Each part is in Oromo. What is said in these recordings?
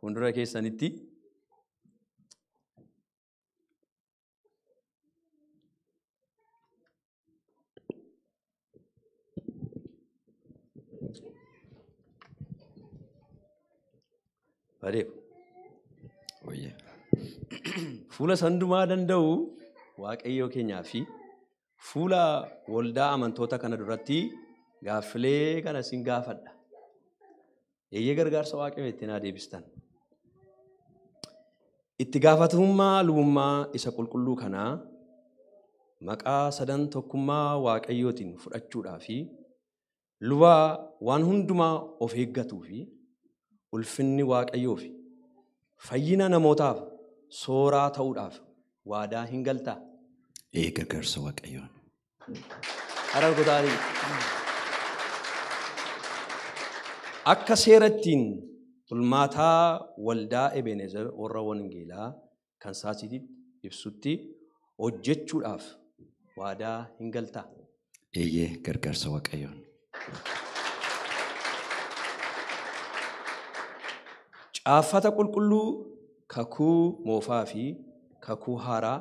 Fuuldura keessanitti Bareedu. Ooyye. Fuula sandumaa danda'u Waaqayyoo keenyaa fi fuula waldaa amantoota kana duratti gaaffilee kana sin gaafadha. Eeyyee gargaarsa Waaqayyoo ittiin haa deebistan. Itti gaafatamummaa lubummaa isa qulqulluu kanaa maqaa sadan tokkummaa Waaqayyootiin fudhachuudhaa fi luba waan hundumaa of eeggatuu fi ulfinni Waaqayyoo fi fayyina namootaaf sooraa ta'uudhaaf waadaa hin galtaa? Ee gargaarsa Waaqayyoon. Harar kutaarii. Akka seera ittiin bulmaataa waldaa Ebenezer warra Wangeelaa kan Saasiititti ibsutti hojjechuudhaaf waadaa hin galtaa? Eeyyee gargaarsa Waaqayyoon. Caaffata qulqulluu kakuu moofaa fi kakuu haaraa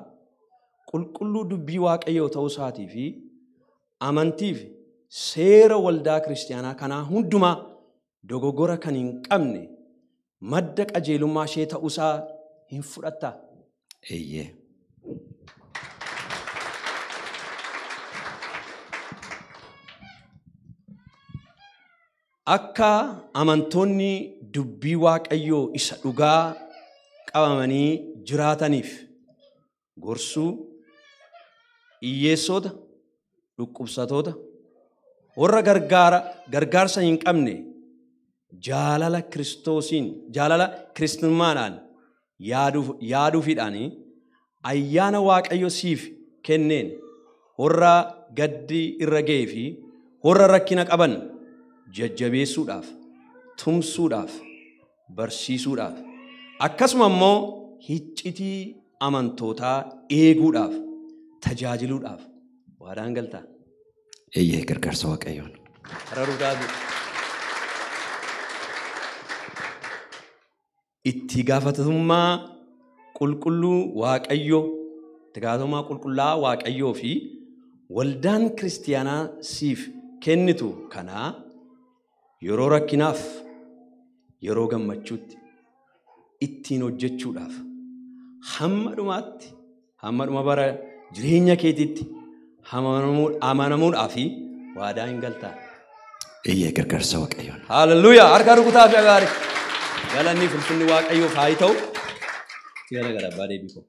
qulqulluu dubbii Waaqayyoo ta'uu isaatii fi amantii fi seera waldaa kiristaanaa kanaa hundumaa dogoggora kan hin qabne madda qajeelummaa ishee ta'uusaa hin fudhattaa? Eeyyee. Akka amantoonni dubbii Waaqayyoo isa dhugaa qabamanii jiraataniif gorsuu, hiyyeessota, dhukkubsatoota, warra gargaarsa hin qabne jaalala Kiristoosiin, jaalala Kiristummaadhaan yaaduufiidhaan ayyaana Waaqayyo siif kenneen warra gaddi irra ga'ee fi warra rakkina qaban jajjabeessuudhaaf, tumsuudhaaf, barsiisuudhaaf, akkasuma immoo iccitii amantootaa eeguudhaaf, tajaajiluudhaaf waadaan galtaa? Eeyyee gargaarsa Waaqayyoon. Hararuudhaaf. Itti gaafatamummaa qulqulluu Waaqayyoo, itti gaafatamummaa qulqullaa Waaqayyoo fi waldaan kiristiyaanaa siif kennitu kanaa yeroo rakkinaaf, yeroo gammachuutti ittiin hojjechuudhaaf hamma dhumaatti, hamma dhuma bara jireenya keetiitti amanamuudhaaf waadaa hin galtaa? Eeyyee gargaarsa Waaqayyoon. Hallelujaa! Harka rukutaa fi agaarii. Galanni fulfinni Waaqayyoof haa ta'u. Itti galagala abbaa deebii koo.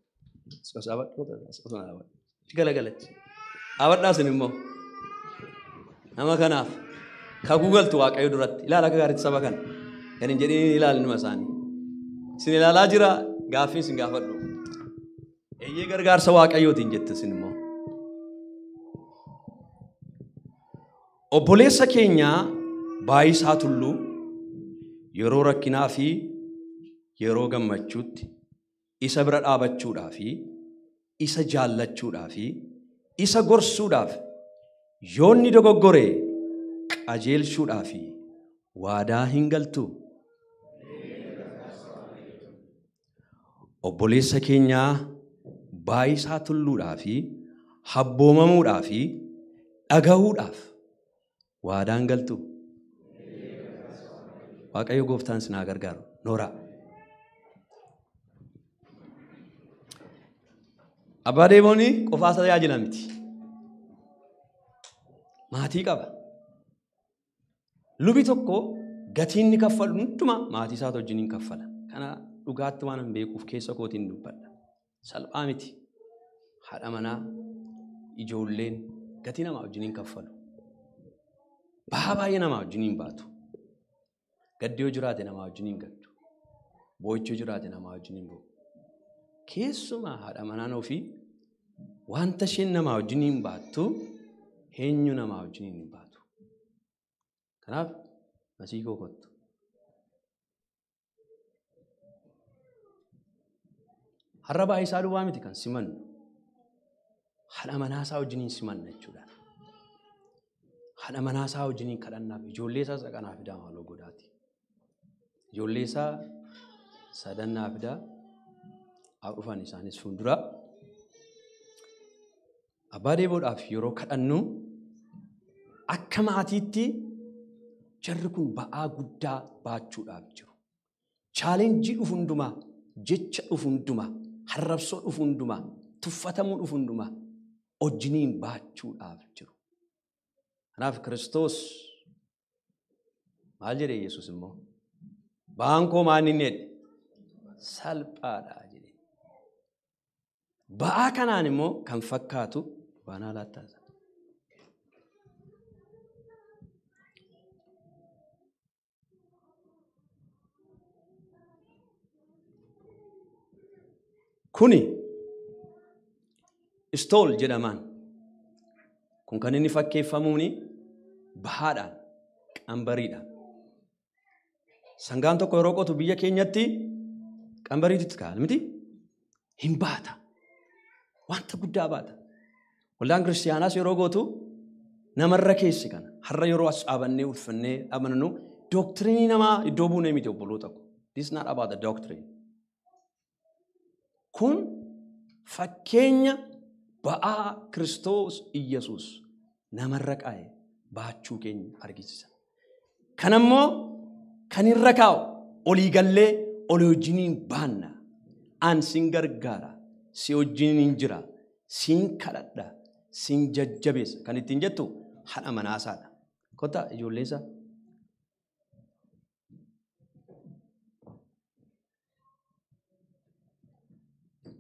As dhaabadhu, as dhaabadhu. Itti galagalachi. Dhaabadhaa isin immoo. Nama kanaaf kakuu galtu Waaqayyo duratti. Ilaala akka gaariitti saba kana. Kan hin jedhiin ilaali numa isaanii. Isin ilaalaa jira gaaffii isin gaafadhu. Eeyyee gargaarsa Waaqayyootiin jette isin immoo. Obboleessa keenya Baayisaa Tulluu yeroo rakkinaa fi yeroo gammachuutti isa bira dhaabachuudhaa fi isa jaallachuudhaa fi isa gorsuudhaaf yoo inni dogoggore qajeelchuudhaa fi waadaa hin galtu. Obboleessa keenya Baayisaa Tulluudhaa fi habboomamuudhaa fi dhagahuudhaaf waadaan galtu. Waaqayyo gooftaan isin haa gargaaru. Nooraa. Abbaa Deeboon qofaa isa tajaajila miti. Maatii qaba. Lubi tokko gatiin inni kaffalu hundumaa maatii isaa wajjin hin kaffala. Kana dhugaatti waan hin beekuuf keessa kootiin dubbadha. Salphaa miti. Haadha manaa, ijoolleen gatii namaa wajjin hin kaffalu. Bahaa baay'ee namaa wajjin hin baatu. Gaddi yoo jiraate namaa wajjin hin gaddu. Boo'ichi yoo jiraate namaa wajjin hin boo'u. Keessumaa haadha manaan ofii wanta isheen namaa wajjin hin baattu eenyu namaa wajjin hin baatu. Kanaaf masii koo kottu. Har'a Baayisaa duwwaa miti kan simannu. Haadha manaa isaa wajjin hin simanna jechuudha. Haadha manaa isaa wajjin kadhannaaf ijoollee isaa dhaqanaa fidaa maaloo godhaati. Ijoollee isaa Sadan naa fidaa. Haa dhufan isaanis fuuldura. Abbaa Deeboodhaaf yeroo kadhannu akka maatiitti jarri kun ba'aa guddaa baachuudhaaf jiru. Chaalenjii dhufu hundumaa, jecha dhufu hundumaa, harrabsoo dhufu hundumaa, tuffatamuu dhufu hundumaa wajjiniin baachuudhaaf jiru. Kanaaf Kiristoos maal jedhe Yesuus immoo? Ba'aan koo maal inni jedhe? Salphaadha jedhe. Ba'aa kanaan immoo kan fakkaatu waan haalaatti taasisa. Kuni istool jedhamaan. Kun kan inni fakkeeffamuuni bahaadhaan, qambariidhaan. Sangaan tokko yeroo qotu biyya keenyatti qambariitu itti kaa'ama miti? Hin baata. Wanta guddaa baata. Waldaan kiristiyaanaas yeroo gootu namarra keessi kana. Har'a yeroo as dhaabannee ulfannee amannu dooktirinii namaa iddoo buunee miti obboloota ko. This is not about the doctrine. Kun fakkeenya ba'aa Kiristoos Iyyasuus namarra kaa'e baachuu keenya argisiisa. Kanammoo kan irra kaa'u olii gallee olii wajjiniin baanna. An sin gargaara, si wajjiniin jira, sin kadhadha, sin jajjabeessa. Kan ittiin jettu haadha manaasaadha. Kottaa ijoollee isaa.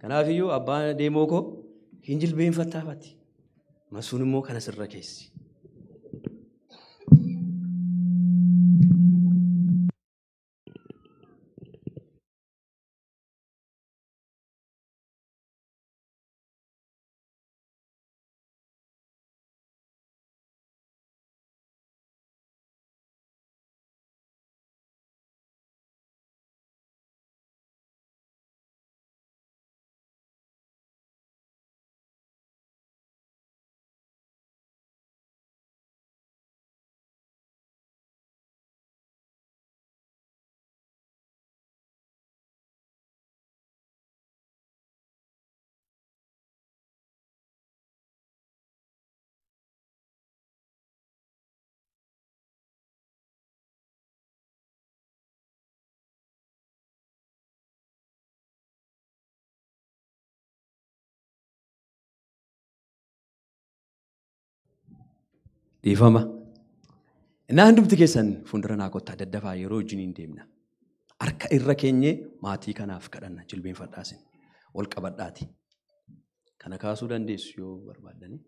Kanaafiyyuu abbaan deemoo koo hin jilbeenfattaafati. Masuun immoo kana sirra keessi. Dhiifama. Innaa hundumti keessan fuuldura naa kottaa daddafaa yeroo wajjiniin deemna. Harka irra keenyee maatii kanaaf kadhanna jilbeenfadhaasin. Ol qabadhaati. Kana kaasuu dandeessu yoo barbaaddani.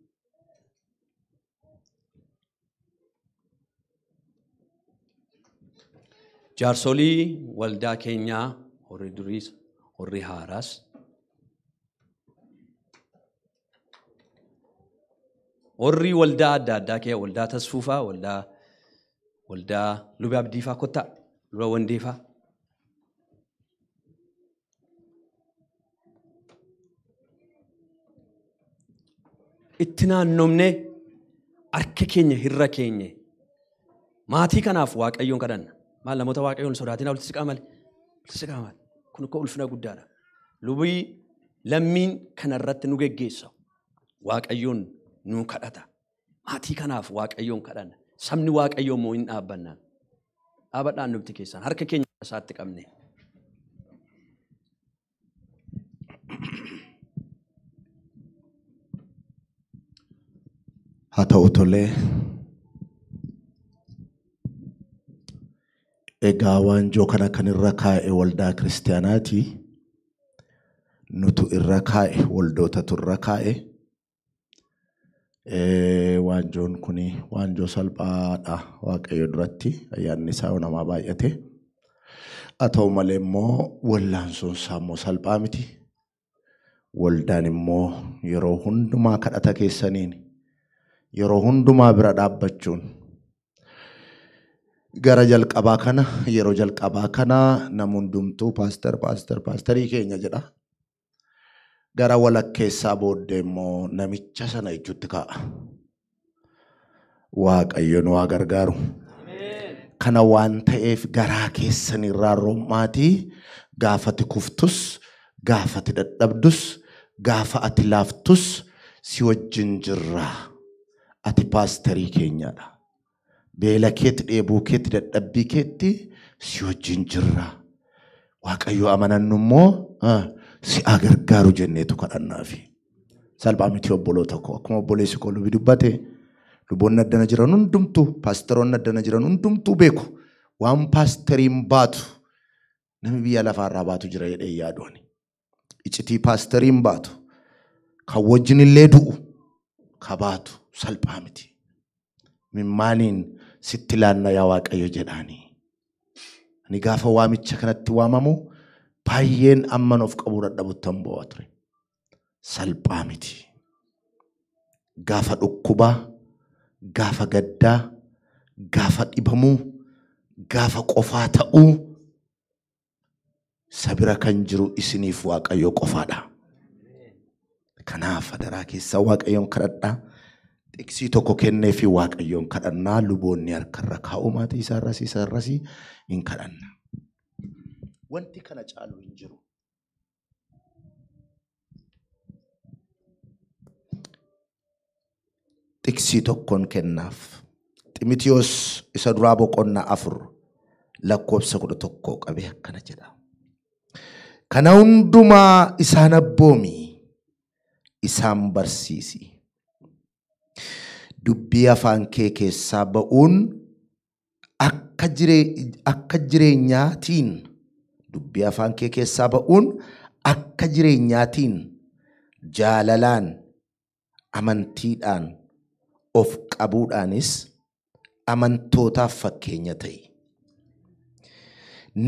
Jaarsolii waldaa keenyaa warri duriis warri haaraas warri waldaa adda addaa kee waldaa Tasfuufaa, waldaa Luba Abdiifaa kottaa, Luba Wandeefaa. Itti naannomnee harka keenya irra keenye maatii kanaaf Waaqayyoon kadhanna. Maal namoota Waaqayyoon sodaatinaa walitti siqaa malee? Walitti siqaa malee? Kun akka ulfina guddaadha. Lubii lammiin kanarratti nu geggeessa. Waaqayyoon nu kadhata. Maatii kanaaf Waaqayyoon kadhanna. Sabni Waaqayyoo immoo hin dhaabbannaan. Dhaabadhaan nubti keessan harka keenya isaatti qabne. Haa ta'u tolee. Egaa waanjoo kana kan irra kaa'e waldaa kiristaanaati. Nutu irra kaa'e, waldootatu irra kaa'e. Waanjoon kuni waanjoo salphaadha Waaqayyo duratti ayyaanni isaa namaa baay'ate. Haa ta'u malee immoo wallaansoon isaa immoo salphaa miti. Waldaan immoo yeroo hundumaa kadhata keessaniin yeroo hundumaa bira dhaabbachuun gara jalqabaa kana yeroo jalqabaa kana namni hundumtuu paaster paaster paasterii keenya jedha. Gara walakkeessaa booddee immoo namicha sana jechuutti kaa'a. Waaqayyo nu haa gargaaru. Kana waan ta'eef garaa keessan irraa rommaatii gaafati kuftus, gaafati dadhabdus, gaafa ati laaftus si wajjin jirra. Ati paasterii keenyadha. Beela keetti, dheebuu keetti, dadhabbii keetti si wajjin jirra. Waaqayyo amanannu immoo si gargaaru jenneetu kadhannaafi. Salphaa miti obboloota koo. Akkuma obboleessi koo lubi dubbate, luboonni addana jiran hundumtuu, paasteroonni addana jiran hundumtuu beeku. Waan paasteriin baatu namni biyya lafaarraa baatu jira jedhee yaadu ani. Iccitii paasteriin baatu, kan wajjin illee du'u, ka baatu salphaa miti. Mimmaaniin sitti laanna yaa Waaqayyo jedhaanii. Ani gaafa waamicha kanatti waamamu baay'een amman of qabuu dadhabuttan bo'aa ture. Salphaa miti. Gaafa dhukkubaa, gaafa gaddaa, gaafa dhibamuu, gaafa qofaa ta'uu sabira kan jiru isiniif Waaqayyo qofaadha. Kanaaf adaraa keessa Waaqayyoon kadhadhaa. Xiqsii tokko kenneefi Waaqayyoon kadhannaa luboonni harkarra kaa'u maatii isaarras isaarras hin kadhanna. Wanti kana caalu hin jiru. Xiqsii tokkoon kennaaf. Ximitiyoos isa duraa boqonnaa 4 lakkoofsa 11 qabee akkana jedha. Kana hundumaa isaan abboomi, isaan barsiisi. Dubbii afaan kee keessaa ba'uun akka jireenyaatiin, dubbii afaan kee keessaa ba'uun akka jireenyaatiin jaalalaan, amantiidhaan, of qabuudhaanis amantootaaf fakkeenya ta'i.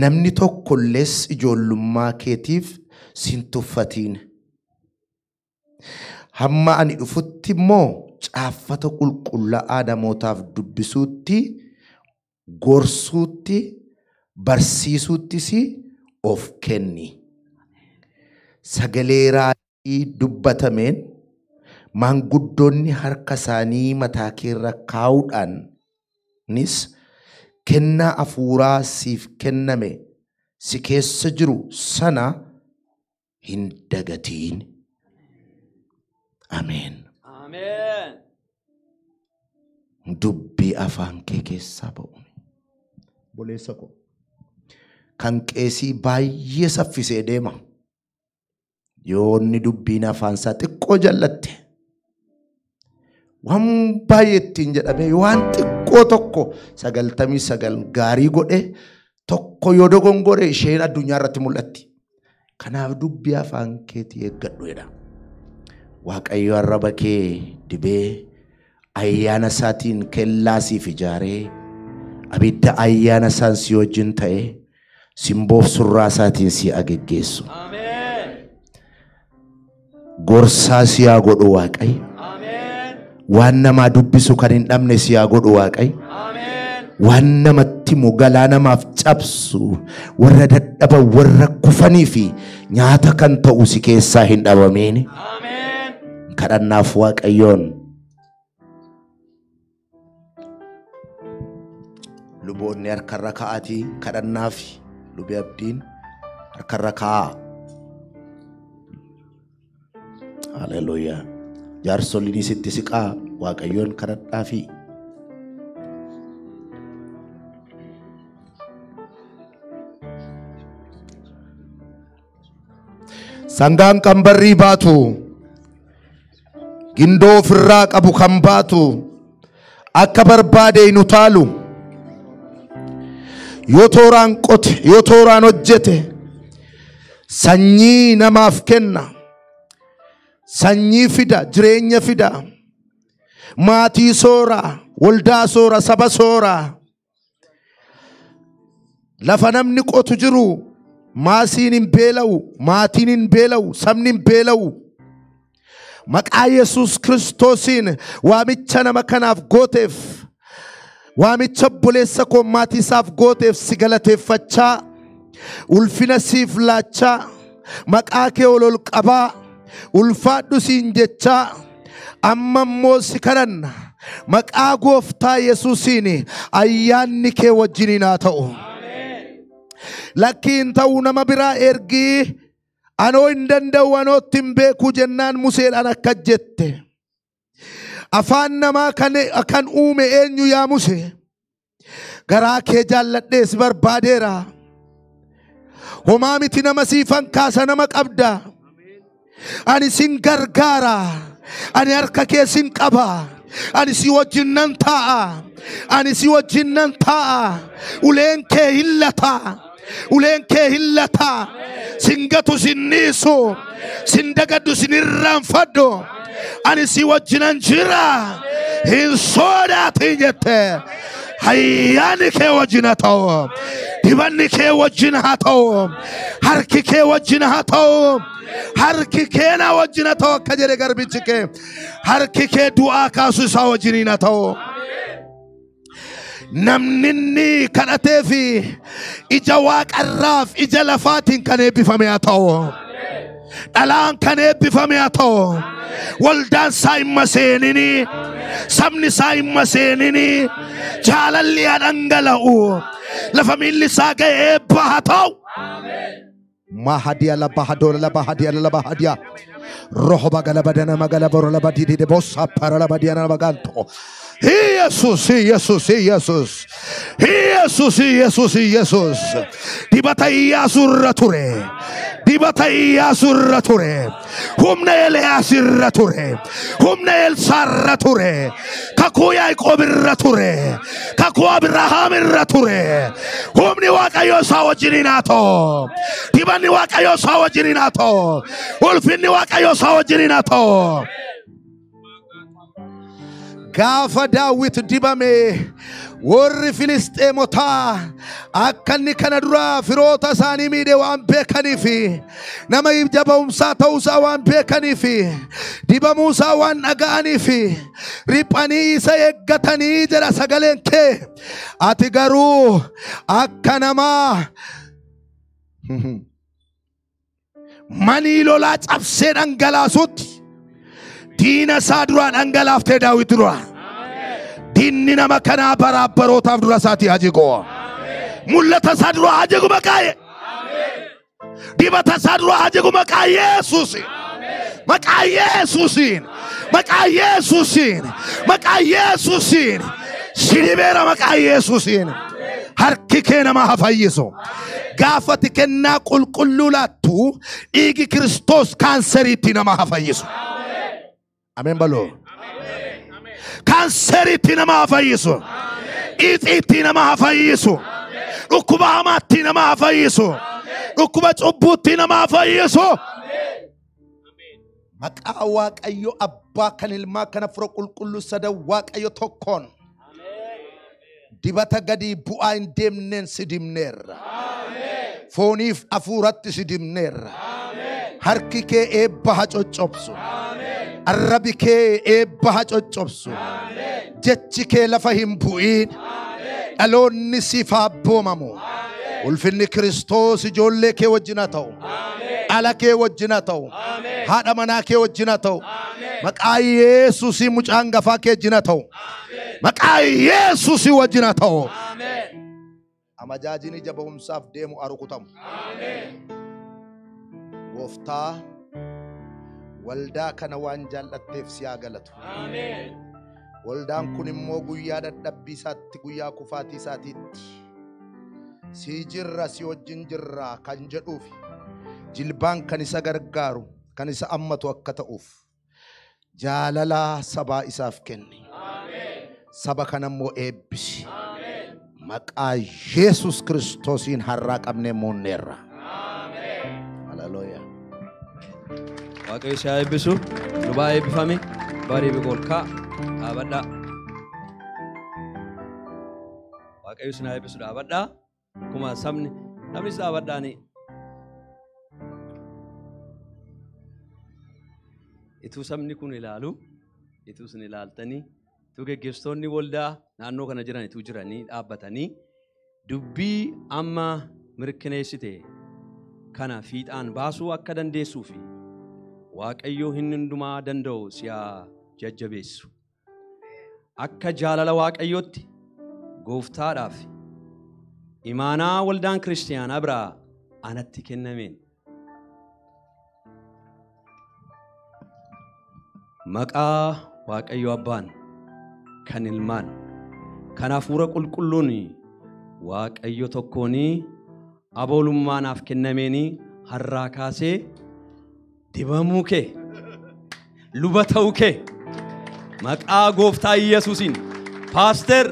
Namni tokkollees ijoollummaa keetiif sin tuffatiin. Hamma ani dhufutti immoo caaffata qulqullaa'aa namootaaf dubbisuutti, gorsuutti, barsiisuuttis of kenni. Sagalee raajii dubbatameen maanguddoonni harka isaanii mataa keerra kaa'uudhaanis kennaa hafuuraa siif kenname si keessa jiru sana hin dagatiin. Ameen. Ameen. Dubbii afaan kee keessaa ba'u. Obboleessa koo, kan qeesii baay'ee saffisee deema. Yoo inni dubbiin afaan isaa xiqqoo jallatte, waan baay'ee ittiin jedhamee waan xiqqoo tokko 99 gaarii godhe tokko yoo dogongore isheen addunyaa irratti mul'atti. Kanaaf dubbii afaan keetii eeggadhu jedha. Waaqayyo arraba kee dibee ayyaana isaatiin kellaa siif ijaaree abidda ayyaana isaan si wajjin ta'ee simboof surraa isaatiin si ageggeessu. Ameen. Gorsaa si haa godhu Waaqayyo. Ameen. Waan namaa dubbisu kan hin dhabne si haa godhu Waaqayyo. Ameen. Waan namatti himu galaa namaaf cabsu warra dadhaban warra kufanii fi nyaata kan ta'u si keessaa hin dhabamiin. Ameen. Kadhannaaf Waaqayyoon. Luboonni harkarra kaa'atii kadhannaaf lubi Abdiin harkarra kaa'aa. Haleluuyaa. Jaarsoliinis itti siqaa Waaqayyoon kadhadhaafi. Sangaan qambarrii baatu, gindoo ofirraa qabu kan baatu, akka barbaade hin utaalu. Yoo tooraan qote, yoo tooraan hojjete, sanyii namaaf kenna. Sanyii fida, jireenya fida. Maatii soora, waldaa soora, saba soora. Lafa namni qotu jiru maasiin hin beela'u, maatiin hin beela'u, sabni hin beela'u. Maqaa Yesuus Kiristoosiin waamicha nama kanaaf gooteef, waamicha obboleessa koo maatii isaaf gooteef si galateeffachaa, ulfina siif laachaa, maqaa kee ol ol qabaa, ulfaadhu siin jechaa, amma immoo si kadhanna. Maqaa gooftaa Yesuusiin ayyaanni kee wajjiniin haa ta'u. Lakkiin ta'uu nama biraa ergii anoo hin danda'u anootti hin beeku jennaan Museedhaan akka jette. Afaan namaa kan uume eenyu yaa Musee? Garaa kee jaalladhees barbaadeera. Homaa miti nama siifan kaasa nama qabda. Ani sin gargaara. Ani harka kee sin qaba. Ani si wajjin nan taa'a. Ani si wajjin nan taa'a. Uleen kee hin lataa. Uleen kee hin lataa. Sin gatu sin dhiisu. Sin dagaddu sin irraanfadhu. Ani si wajjinan jira. Hin sodaatin jette. Ayyaanni kee wajjin haa ta'u. Dibanni kee wajjin haa ta'u. Harki kee wajjin haa ta'u. Harki kee na wajjin haa ta'u akka jedhe garbichi kee. Harki kee du'aa kaasu isaa wajjiniin haa ta'u. Namni inni kadhatee fi ija waaqarraaf ija lafaatiin kan eebbifame haa ta'u. Dhalaan kan eebbifame haa ta'u. Waldaan isaa hin maseenini. Sabni isaa hin maseenini. Jaalalli haa dhangala'u. Lafa miilli isaa ga'e eebba haa ta'u. Mahadia la bahadola la bahadia la bahadia. Rohoba galabadana magalaboro la badidi de bossa para la badiana baganto. Jesus, Jesus, Jesus. Jesus, Jesus, Jesus. Dibata Iyyaasuu irra ture. Dibata Iyyaasuu irra ture. Humna Eliyaas irra ture. Humna Elsaa irra ture. Kakuu Yaaqoob irra ture. Kakuu Abrahaam irra ture. Humni Waaqayyoo isaa wajjiniin haa ta'u. Dibanni Waaqayyoo isaa wajjiniin haa ta'u. Ulfinni Waaqayyoo isaa wajjiniin haa ta'u. Gaafa Daawit dibame warri Filisxeemotaa akka inni kana dura firoota isaanii miidhe waan beekaniif nama ija ba'umsaa ta'uusaa waan beekaniif dibamuusaa waan dhaga'aniif riphanii isa eeggatanii jedha sagaleen kee. Ati garuu akka namaa manii lolaa cabsee dhangalaasutti diina isaa duraa dhangalaaftee Daawit dura. Diinni nama kanaa bara barootaaf dura isaatii haa jigu. Mul'ata isaa dura haa jigu maqaa dibata isaa dura haa jigu maqaa Yesuusiin. Maqaa Yesuusiin. Maqaa Yesuusiin. Maqaa Yesuusiin. Si dibeera maqaa Yesuusiin. Harki kee nama haa fayyisu. Gaafati kennaa qulqulluu laattu dhiigi Kiristoos kaanseriitti nama haa fayyisu. Ameen baloo. Kaanseriitti nama haa fayyisu. Ixiitti nama haa fayyisu. Dhukkuba hamaatti nama haa fayyisu. Dhukkuba cubbuutti nama haa fayyisu. Maqaa Waaqayyo Abbaa kan Ilmaa kan Hafuura Qulqulluu sadan Waaqayyo tokkoon dibata gadi bu'aa hin deemneen si dibneerra. Fooniif hafuuratti si dibneerra. Harki kee eebba haa coccobsu. Arrabi kee eebba haa coccobsu. Jechi kee lafa hin bu'iin. Dhaloonni siif haa abboomamu. Ulfinni Kiristoos ijoollee kee wajjin haa ta'u. Dhala kee wajjin haa ta'u. Haadha manaa kee wajjin haa ta'u. Maqaa Yesuusii mucaa hangafaa kee wajjin haa ta'u. Maqaa Yesuusii wajjin haa ta'u. Amajaajini ija ba'umsaaf deemu haa rukutamu. Gooftaa waldaa kana waan jaallatteef si haa galatu. Waldaan kun immoo guyyaa dadhabbii isaatti guyyaa kufaatii isaatiitti si jirra si wajjin jirra kan jedhuuf jilbaan kan isa gargaaru kan isa ammatu akka ta'uuf jaalala sabaa isaaf kenni. Saba kana immoo eebbisi. Maqaa Yesuus Kiristoosiin har'aa qabnee moonneerra. Haleluuyaa. Waaqayyo si haa eebbisu. Lubaa eebbifame. Barii biqoolkaa dhaabadhaa. Waaqayyo si haa eebbisu dhaabadhaa. Akkuma sabni namnis dhaabadhaani. Ituu sabni kun ilaalu, ituu isin ilaaltanii, ituu geggeessitoonni waldaa naannoo kana jiran ituu jiranii dhaabbatanii dubbii amma mirkaneessite kana fiixaan baasuu akka dandeessuu fi Waaqayyo hin hundumaa danda'u si haa jajjabeessu. Akka jaalala Waaqayyootti gooftaadhaaf imaanaa waldaan kiristiyaanaa biraa anatti kennameen maqaa Waaqayyo Abbaan kan Ilmaan kan Hafuura Qulqulluun Waaqayyo tokkoon aboolummaa naaf kennameen har'aa kaasee dibamuu kee luba ta'uu kee maqaa gooftaa Yesuusiin Paaster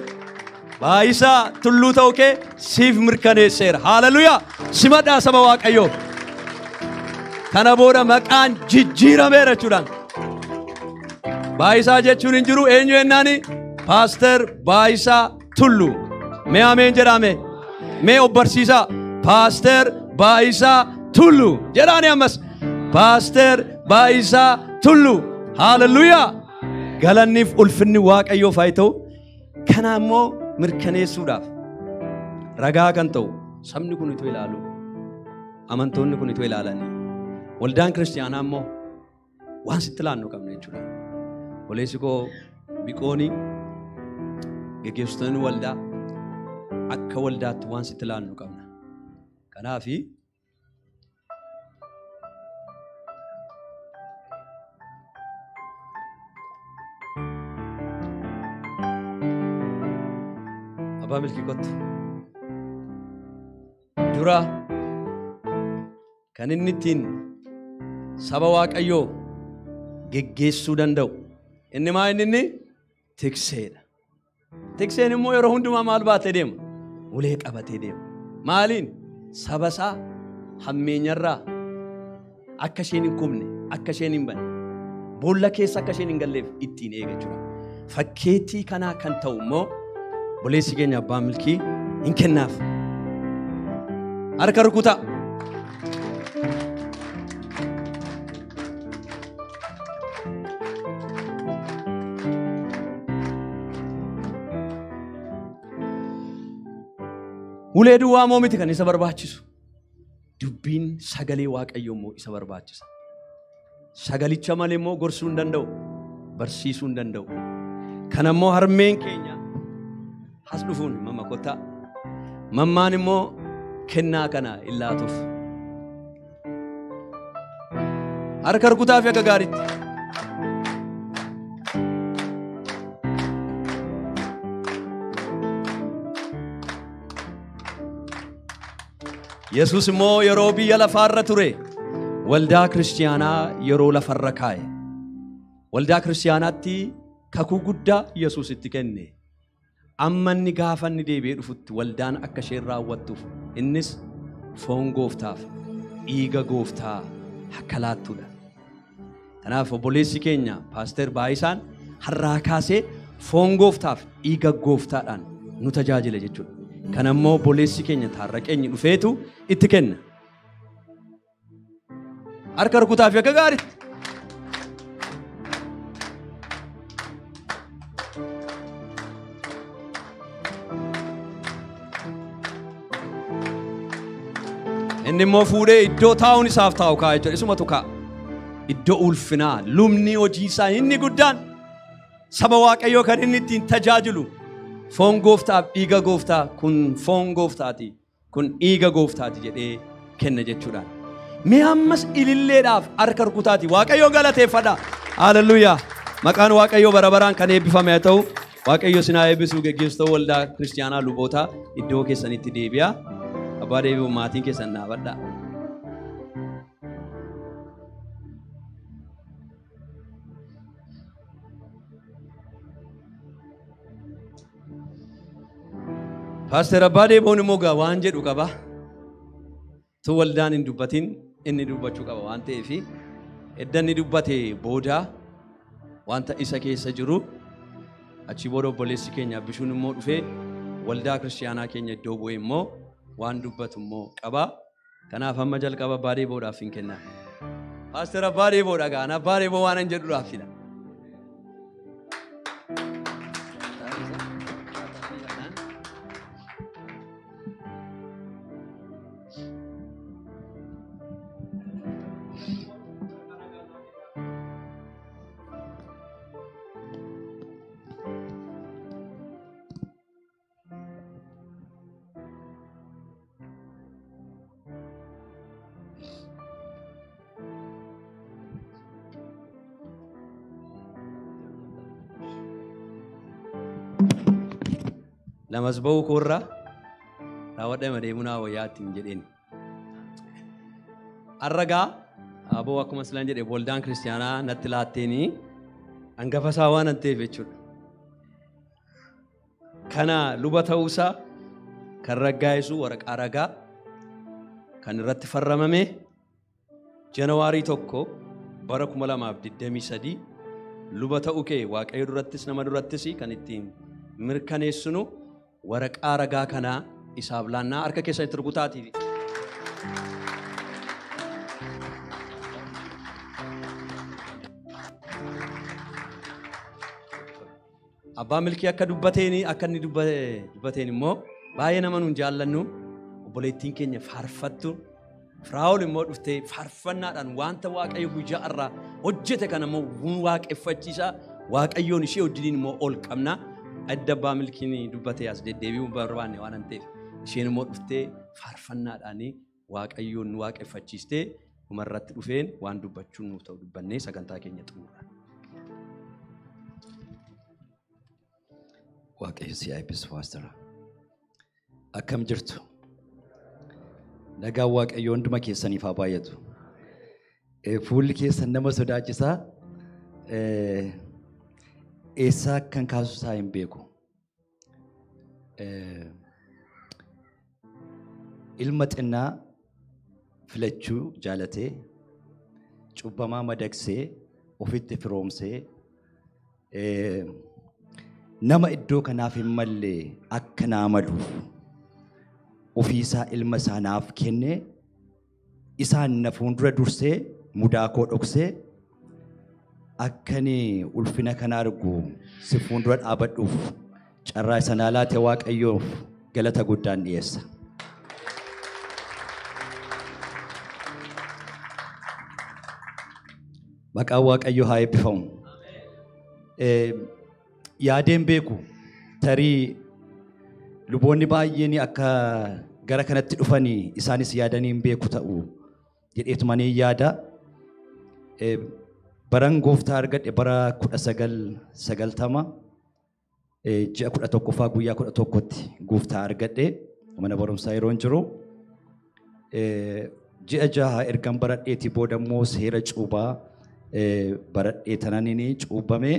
Baayisaa Tulluu ta'uu kee siif mirkaneesseera. Haleluuyaa! Simadhaa saba Waaqayyoo. Kana booda maqaan jijjiirameera jechuudhaan. Baayisaa jechuun hin jiru eenyu jennaani? Paaster Baayisaa Tulluu. Mee ameen jedhame. Mee of barsiisaa. Paaster Baayisaa Tulluu jedhaani ammas. Paaster Baayisaa Tulluu. Haleluuyaa! Galanniif ulfinni Waaqayyoof haa ta'u. Kana immoo mirkaneessuudhaaf ragaa kan ta'u sabni kun itoo ilaalu, amantoonni kun itoo ilaalanii, waldaan kiristiyaanaa immoo waan sitti laannu qabna jechuudha. Obboleessi koo Biqooni, geggeessitoonni waldaa akka waldaatti waan sitti laannu qabna. Kanaafi Abbaa Milkii kottu. Dura kan inni ittiin saba Waaqayyoo geggeessuu danda'u inni maa inni tikseedha. Tikseen immoo yeroo hundumaa maal baatee deema? Ulee qabatee deema. Maaliin? Saba isaa hammeenyarraa akka isheen hin kufne, akka isheen hin banne, boolla keessa akka isheen hin galleef ittiin eega jechuudha. Fakkeettii kanaa kan ta'u immoo obboleessi keenya Abbaan Milkii hin kennaaf. Harka rukutaa. Ulee duwwaa moo miti kan isa barbaachisu. Dubbiin sagalee Waaqayyoo immoo isa barbaachisa. Sagalicha malee immoo gorsuu hin danda'u, barsiisuu hin danda'u. Kana immoo harmeen keenya as dhufuun mamma kottaa. Mammaan immoo kennaa kana hin laatuuf. Harka rukutaa fi akka gaariitti. Yesuus immoo yeroo biyya lafaarra ture waldaa kiristiyaanaa yeroo lafarra kaa'e. Waldaa kiristiyaanaatti kakuu guddaa Yesuus itti kenne. Amma inni gaafa inni deebi'ee dhufutti waldaan akka isheen raawwattuuf innis foon gooftaaf dhiiga gooftaa akka laattudha. Kanaaf obboleessi keenya Paaster Baayisaan har'aa kaasee foon gooftaaf dhiiga gooftaadhaan nu tajaajila jechuudha. Kana immoo obboleessi keenya Taarraqeenyi dhufeetu itti kenna. Harka rukutaa fi akka gaariitti. Inni immoo fuudhee iddoo taa'uun isaaf taa'u kaa'a jechuudha. Isumatu kaa'a. Iddoo ulfinaa lubni hojii isaa inni guddaan saba Waaqayyoo kan inni ittiin tajaajilu foon gooftaaf dhiiga gooftaa kun foon gooftaati kun dhiiga gooftaati jedhee kenna jechuudhaan. Mee ammas ililleedhaaf harka rukutaati Waaqayyoo galateeffadha. Haleluuyaa. Maqaan Waaqayyoo bara baraan kan eebbifame haa ta'u. Waaqayyo isin haa eebbisu. Geggeessitoota waldaa kiristiyaanaa lubootaa iddoo keessanitti deebi'a. Abbaa deebi'u maatiin keessan dhaabadha. Paaster Abbaa Deeboon immoo gaa waan jedhu qaba. Tu waldaan hin dubbatin inni dubbachuu qaba waan ta'eef edda inni dubbate booda wanta isa keessa jiru achi booda obboleessi keenya Abbishuun immoo dhufee waldaa kiristiyaanaa keenya iddoo bu'ee immoo waan dubbatu immoo qaba. Kanaaf amma jalqaba Abbaa Deeboodhaaf hin kenna. Paaster Abbaa Deeboodha gaa Abbaa Deeboo waan hin jedhuudhaaf fila. Lamas ba'uu koorraa raawwadhee deemuu naa wayyaa ittiin jedheen. Har'a aboo akkuma silaan jedhe waldaan kiristaanaa natti laatteenii hangafa isaa waan an ta'eef jechuudha. Kana luba ta'uusaa kan raggaa'isu waraqaa ragaa kan irratti farramame Janawaarii 1 bara 2023 luba ta'uu kee Waaqayyo durattis nama durattis kan ittiin mirkaneessinu waraqaa ragaa kanaa isaaf laannaa harka keessanitti rukutaatii. Abbaan Milkii akka dubbateen akka inni dubbateen immoo baay'ee nama nuun jaallannu obboleettiin keenya faarfattu Firaa'ol immoo dhuftee faarfannaadhaan wanta Waaqayyo guyyaa irraa hojjete kana immoo waaqeffachiisa Waaqayyoon ishee wajjiniin immoo ol qabna. Adda Abbaa Milkiin dubbatee as deddeebi'uu barbaanne waan an ta'eef isheen immoo dhuftee faarfannaadhaan Waaqayyoon nu waaqeffachiistee dhumarratti dhufeen waan dubbachuun nuuf ta'u dubbannee sagantaa keenya xumurra. Waaqayyo si eebbisu Paastara. Akkam jirtu? Nagaan Waaqayyoo hunduma keessaniif haa baay'atu. Fuulli keessan nama sodaachisaa. Eessaa akkan kaasu isaa hin beeku. Ilma xinnaa filachuu jaalatee, cubbamaa madaqsee, ofitti firoomsee, nama iddoo kanaaf hin malle akka naa maluuf ofiisaa ilma isaa naaf kennee isaan na fuuldura dursee mudaa koo dhoksee akkani ulfina kana argu si fuuldura dhaabadhuuf carraa isa naa laate Waaqayyoof galata guddaan dhiyeessa. Maqaan Waaqayyoo haa eebbifamu. Yaadeen beeku tarii luboonni baay'een akka gara kanatti dhufanii isaanis yaadanii hin beeku ta'u jedheetumanii yaada. Baran gooftaa argadhe bara 1990 ji'a 11ffaa guyyaa 11tti gooftaa argadhe mana barumsaa yeroon jiru. Ji'a 6 ergan baradheetii booda immoo seera cuubaa baradhee tananiin cuubame.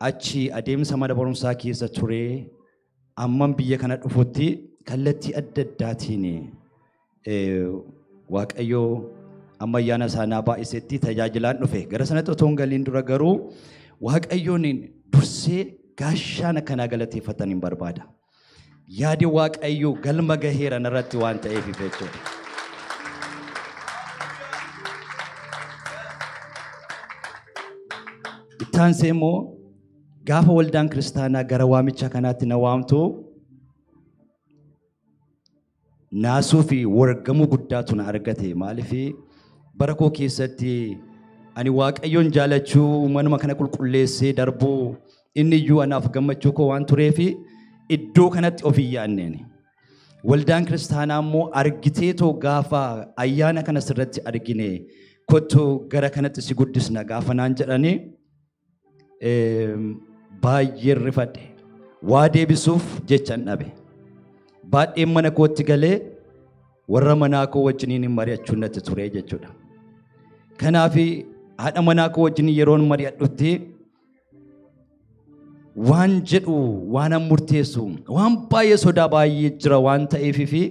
Achi adeemsa mana barumsaa keessa turee amman biyya kana dhufutti kallattii adda addaatiin Waaqayyoo amma ayyaana isaa naa baay'isetti tajaajilaan dhufe. Gara sanatti otoo hin galiin dura garuu Waaqayyoon dursee gaashaan akkanaa galateeffatan hin barbaada. Yaadi Waaqayyoo galma gaheera narratti waan ta'eef jechuudha. Ittaansee immoo gaafa waldaan kiristaanaa gara waamicha kanaatti na waamtu naasuu fi wargamuu guddaatu na argate. Maaliif bara koo keessatti ani Waaqayyoon jaalachuu manuma kana qulqulleessee darbuu inni iyyuu anaaf gammachuu koo waan tureef iddoo kanatti of hin yaadneen. Waldaan kiristaanaa immoo argiteetoo gaafa ayyaana kana sirratti argine kottu gara kanatti si guddisna gaafa naan jedhanii baay'ee rifadhe. Waa deebisuuf jechan dhabe. Baay'een mana kootti galee warra manaa koo wajjiniin mari'achuun natti ture jechuudha. Kanaaf haadha manaa koo wajjin yeroon mari'adhutti waan jedhu waan an murteessu waan baay'ee sodaa baay'ee jira waan ta'eef fi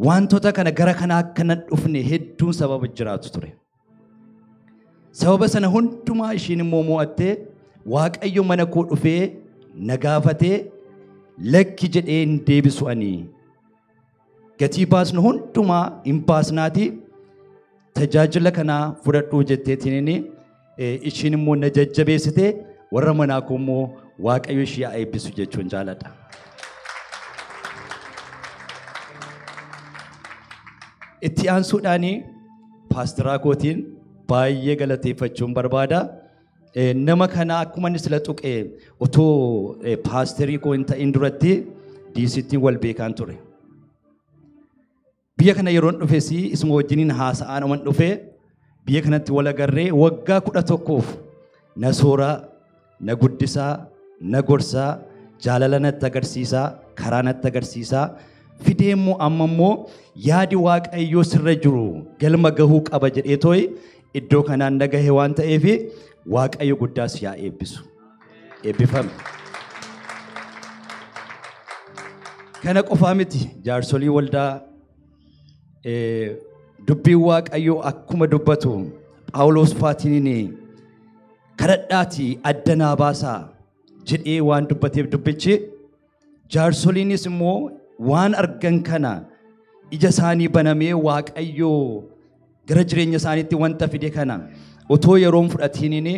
wantoota kana gara kanaa akkana dhufne hedduun sababa jiraatu ture. Sababa sana hundumaa ishiin immoo mo'attee Waaqayyo mana koo dhufee na gaafatee lakki jedhee hin deebisu ani. Gatii baasnu hundumaa hin baasnaati tajaajila kanaa fudhadhuu jetteetiin ishiin immoo na jajjabeessitee warra manaa koo immoo Waaqayyo ishee haa eebbisu jechuun jaaladha. Itti aansuudhaan paasteraa kootiin baay'ee galateeffachuun barbaada. Nama kana akkuma inni sila tuqe otoo paasterii koo hin ta'in duratti diisittiin wal beekaan ture. Biyya kana yeroon dhufes isuma wajjiniin haasa'aan oman dhufe biyya kanatti wal agarree waggaa 11 na sooraa, na guddisaa, na gorsaa, jaalala natti agarsiisaa, karaa natti agarsiisaa, fidee immoo amma immoo yaadi Waaqayyoo sirra jiru galma gahuu qaba jedhee tooyi iddoo kanaan na gahe waan ta'eef Waaqayyo guddaas yaa eebbisu. Eebbifame. Kana qofaa miti jaarsolii waldaa dubbiin Waaqayyoo akkuma dubbatu Phaawulos faatiin kadhadhaatii adda naa baasaa jedhee waan dubbateef dubbichi jaarsoliinis immoo waan argan kana ija isaanii banamee Waaqayyoo gara jireenya isaaniitti wanta fide kana otoo yeroon fudhatiniin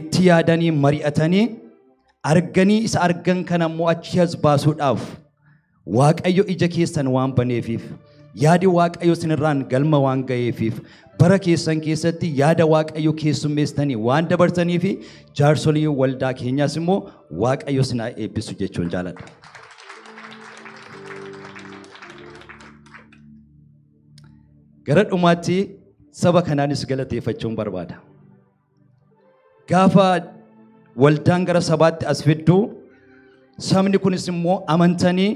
itti yaadanii mari'atanii arganii isa argan kana immoo achi as baasuudhaaf Waaqayyo ija keessan waan baneefiif yaadi Waaqayyo sinirraan galma waan ga'eefiif bara keessan keessatti yaada Waaqayyo keessummeessitanii waan dabarsaniif jaarsolii waldaa keenyaas immoo Waaqayyo sinaa eebbisu jechuun jaaladha. Gara dhumaatti saba kanaanis galateeffachuun barbaada. Gaafa waldaan gara sabaatti as fiddu sabni kunis immoo amantanii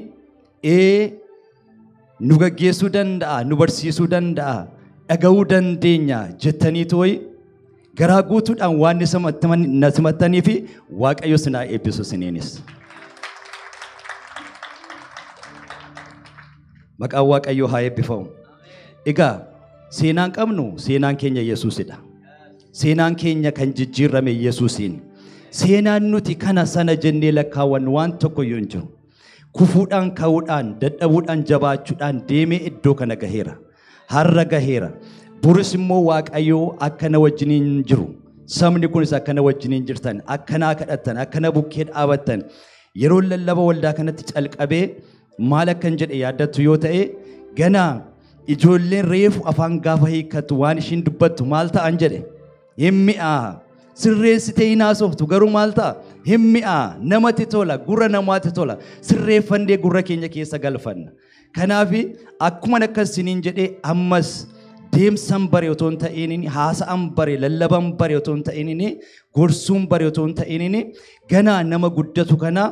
nu gaggeessuu danda'a, nu barsiisuu danda'a, dhaga'uu dandeenya jettanii tooyi garaa guutuudhaan waan na simattanii fi Waaqayyo sinaa eebbisu siniinis. Maqaan Waaqayyoo haa eebbifamu. Egaa seenaan qabnu seenaan keenya Yesuusidha. Seenaan keenya kan jijjiirame Yesuusiin. Seenaan nuti kana sana jennee lakkaawwannu waan tokko iyyuu hin jiru. Kufuudhaan ka'uudhaan dadhabuudhaan jabaachuudhaan deemee iddoo kana gaheera. Har'a gaheera. Boris immoo Waaqayyoo akkana wajjiniin jiru. Sabni kunis akkana wajjiniin jirtan, akkanaa kadhattan, akkana bukkee dhaabattan. Yeroo lallaba waldaa kanatti calqabee maal akkan jedhe yaaddattu yoo ta'e ganaa ijoolleen reefu afaan gaafa hiikkattu waan ishiin dubbattu maal ta'an jedhe hin mi'aa. Sirreessitee hin haasoftu garuu maal ta'a? Hin mi'aa, namatti tola, gurra namaatti tola. Sirreeffannee gurra keenya keessa galfanna. Kanaaf akkuma akkas isiniin jedhee ammas deemsan bare otoo hin ta'iniin, haasa'an bare, lallaban bare otoo hin ta'iniin, gorsuun bare otoo hin ta'iniin ganaa nama guddatu kana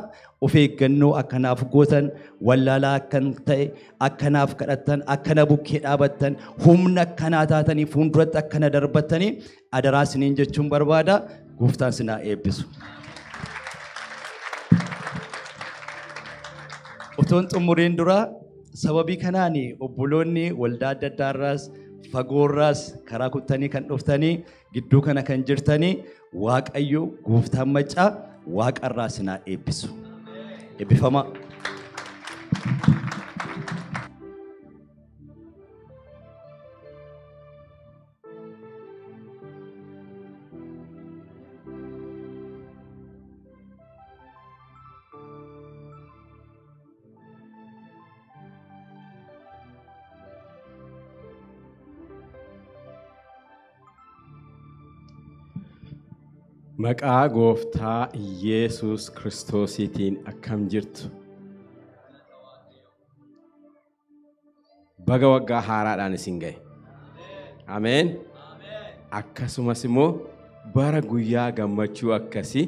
of eeggannoo akkanaaf gootan, wallaalaa akkan ta'e, akkanaaf kadhattan, akkana bukkee dhaabattan, humna akkanaa taatanii fuulduratti akkana darbattanii adaraa isiniin jechuun barbaada. Gooftaan sinaa eebbisu. Otoon xumuriin dura sababii kanaan obboloonni waldaa adda addaarraas fagoorraas karaa kuttanii kan dhuftanii gidduu kana kan jirtanii Waaqayyo gooftaan maccaa waaqarraa sinaa eebbisu. Eebbifamaa. Maqaa gooftaa Yesuus Kiristoosiitiin akkam jirtu? Baga waggaa haaraadhaan isin ga'e. Ameen. Akkasumas immoo bara guyyaa gammachuu akkasii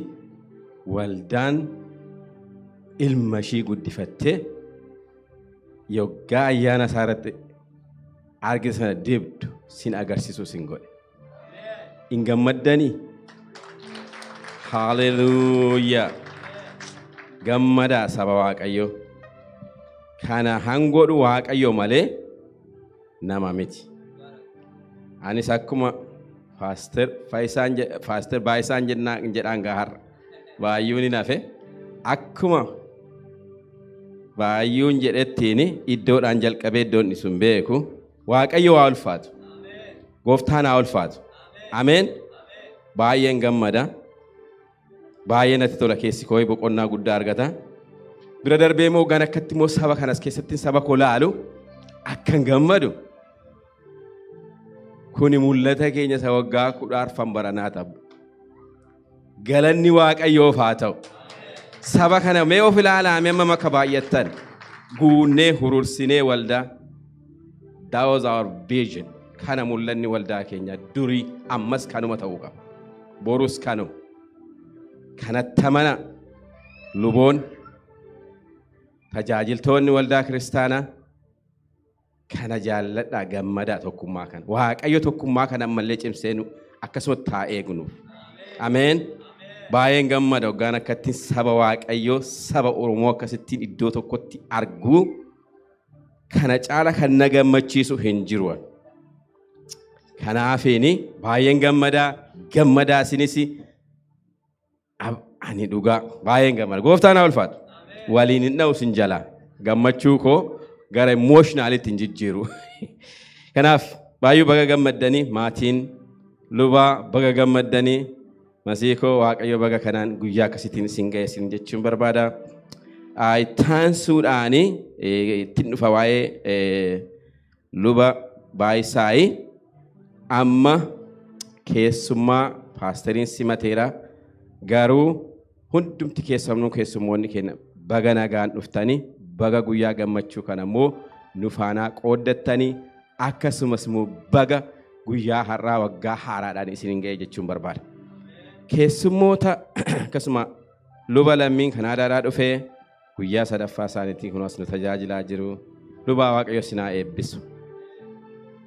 waldaan ilma ishii guddifattee yoggaa ayyaana isaa irratti argite sana dibdu sin agarsiisu sin godhe. Hin gammaddanii? Hallelujah. Gammadaa saba Waaqayyoo. Kana hangodhu Waaqayyo malee nama miti. Anis akkuma Paaster Baayisaan jedhaan gaharra. Baay'uun hin hafe. Akkuma baay'uun jedhettiin iddoodhaan jalqabee iddoon sun beeku. Waaqayyo haa ulfaatu. Gooftaan haa ulfaatu. Ameen. Baay'een gammada. Baay'ee natti tola keessi koo boqonnaa guddaa argata. Bira darbee immoo gan akkatti immoo saba kanas keessatti saba koo laalu akkan gammadu. Kuni mul'ata keenya isa waggaa 14 baranaa ta'u. Galanni Waaqayyoof haa ta'u. Saba kana mee of ilaalaa mee amma akka baay'attan guunnee hurursinee waldaa. That was our vision. Kana mul'anni waldaa keenya durii ammas kanuma ta'uu qaba. Borus kanuma. Kanatti amana luboon Tajaajiltoonni waldaa kiristaanaa kana jaalladhaa gammadaa tokkummaa kana. Waaqayyo tokkummaa kana ammallee cimsee nu akkasumatti haa eegnuuf. Ameen. Baay'een gammada hoggaan akkattiin saba Waaqayyoo saba Oromoo akkasittiin iddoo tokkotti arguu kana caala kan na gammachiisu hin jiru. Kanaafiini baay'een gammadaa gammadaa isinis ani dhugaa baay'een gammada. Gooftaan haa ulfaatu. Waliin hin dha'u sin jalaa. Gammachuu koo gara emotionalitti hin jijjiiru. Kanaaf baay'ee baga gammaddanii maatiin lubaa baga gammaddanii masiikoo Waaqayyo baga kanaan guyyaa akkasittiin isin ga'e isin jechuun barbaada. Ittaansuudhaani ittiin dhufa waa'ee luba Baayisaayi amma keessummaa paasteriin simateera garuu hundumti keessamnuu keessummoonni keenya baga nagaan dhuftanii baga guyyaa gammachuu kana immoo nu faanaa qooddattanii akkasumas immoo baga guyyaa har'aa waggaa haaraadhaan isin ga'e jechuun barbaada. Keessummoota akkasuma luba lammiin Kanaadaadhaa dhufee guyyaa sadaffaa isaaniitiin kunuas nu tajaajilaa jiru. Lubaa Waaqayyo sinaa eebbisu.